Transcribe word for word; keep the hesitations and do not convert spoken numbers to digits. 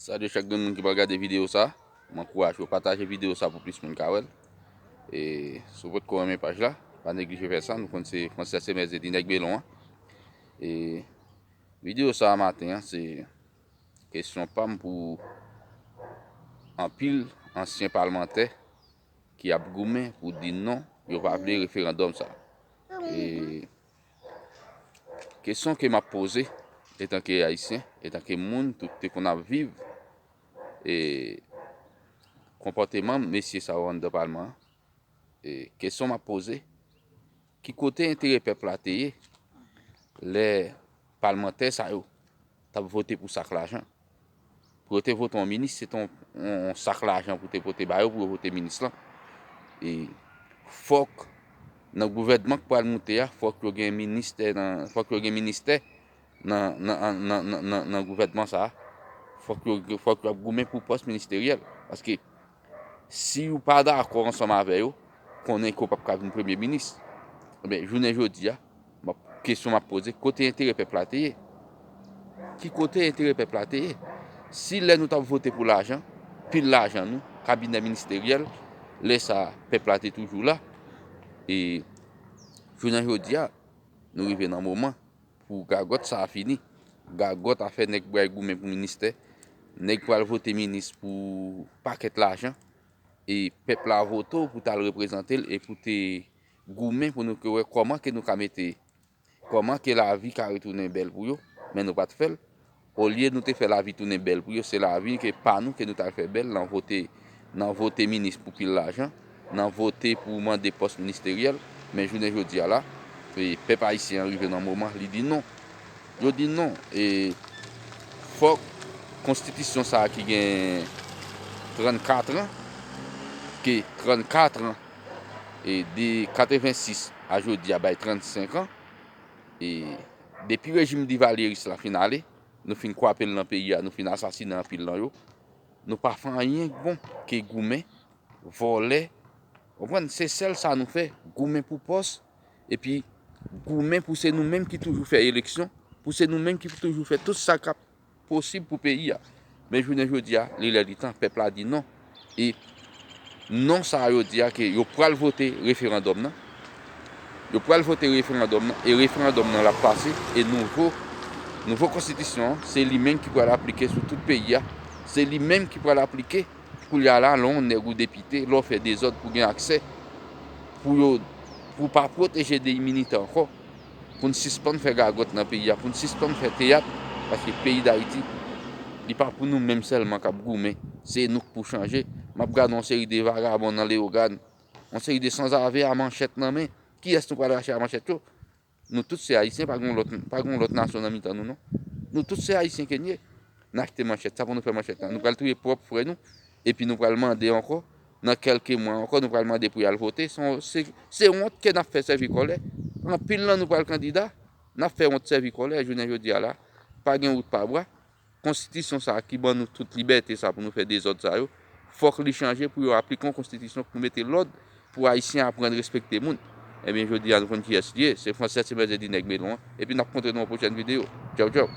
Salye chak grenn moun ki pral gade videyo sa. Mwen ankouraje w pataje videyo sa pou plis moun ka wè l. E si w potko renmen paj la, pa neglije fè sa. Nou konn se Francis Semer di nèg Belon an. E videyo sa maten an, se kesyon pa m pou anpil ansyen palmantè ki ap goumen pou di non, yo pa vle referandòm sa. E kesyon ke m ap poze, etanke Ayisyen, etanke moun tou te konn ap viv, e konpòteman mesye sa yo anndan palman an, e kesyon m ap poze, ki kote enterè pèp la te ye lè palmantè sa yo t ap vote pou sak lajan? Pou yo te vote yon minis, se te yon, yon, yon sak lajan pou te pote ba yo pou yo vote minis lan. E fòk nan gouvènman k pral moute a, fòk yo gen ministè nan, fòk yo gen ministè nan, nan, nan, nan, nan, nan gouvènman sa a. Fòk yo, fòk yo ap goumen pou pòs ministeryèl. Paske si ou pa dakò ansanm avè yo, konnen ke w p ap ka vin premye minis. Ebyen, jounen jodi a, m ap, kesyon m ap poze, kote enterè pèp la te ye? Ki kote enterè pèp la te ye? Si lè nou t ap vote pou lajan, pil lajan nou, kabinè ministeryèl, lè sa a, pèp la te toujou la. E jounen jodi a, nou rive nan moman pou gagòt sa a fini. Gagòt afè nèg pral goumen pou ministè, nèg pral vote minis pou pakèt lajan, e pèp la vote w pou t al reprezante l e pou te goumen pou nou ke wè kòman ke nou ka mete, kòman ke lavi ka retounen bèl pou yo, men nou pa t fè l. Olye nou te fè lavi tounen bèl pou yo, se lavi ke pa nou ke nou t al fè bèl nan vote, nan vote minis pou pil lajan, nan vote pou mande pòs ministeryèl, men jounen jodi a la, e pèp ayisyen an rive nan moman, li di non. Yo di non, e fòk konstitisyon sa a ki gen trannkat an, ke trannkat an, e de katrevensis a jodi a bay trannsenk an, e depi rejim divalyeris la fin ale, nou fin kwape l nan peyi a, nou fin asasinen anpil nan yo, nou pa fè anyen k bon ke goumen, vòlè, konprann, se sèl sa nou fè, goumen pou pòs, epi goumen pou se nou menm ki toujou fè eleksyon, pou se nou menm ki toujou fè tout sa k ap posib pou peyi a. Men jounen jodi a, li lè li tan, pèp la di non. E non sa a yo di a ke yo pral vote referandòm nan. Yo pral vote referandòm nan, e referandòm nan l ap pase, e nouvo, nouvo konstitisyon an, se li menm ki pral aplike sou tout peyi a. Se li menm ki pral aplike. Koulye a la, lè yon nèg ou depite, lè w fè dezòd pou gen aksè, pou yo, pou w pa pwoteje de iminite ankò, pou n sispann fè gagòt nan peyi a, pou n sispann fè teyat, paske peyi Dayiti, li pa pou nou menm sèlman k ap goumen, se nou k pou chanje. M ap gade yon seri de vagabon nan Leyogàn, yon seri de sanzave a manchèt nan men. Kiyès nou pral rache a manchèt yo? Nou tout se ayisyen, pa gen yon lòt, pa gen yon lòt nasyon nan mitan nou, non. Nou tout se ayisyen ke n ye. N achte manchèt, sa pou nou fè manchèt la? Nou pral touye pwòp frè nou, epi nou pral mande ankò, nan kèlke mwa ankò, nou pral mande pou y al vote. Se yon, se, se wont ke n ap fè sèvi kòlè. Anpil nan nou pral kandida, n ap fè wont sèvi kòlè, jounen jodi a la, pa gen wout pa bwa. Konstitisyon sa a ki ban nou tout libète sa pou nou fè dezòd sa yo, fòk li chanje pou yo aplike yon konstitisyon pou mete lòd, pou ayisyen aprann respekte moun. Ebyen, jodi a, nou konn kiyès li ye, se Francis Semer di nèg Belon an. Epi n ap kontre nan yon pwochèn videyo. Tchaw, tchaw.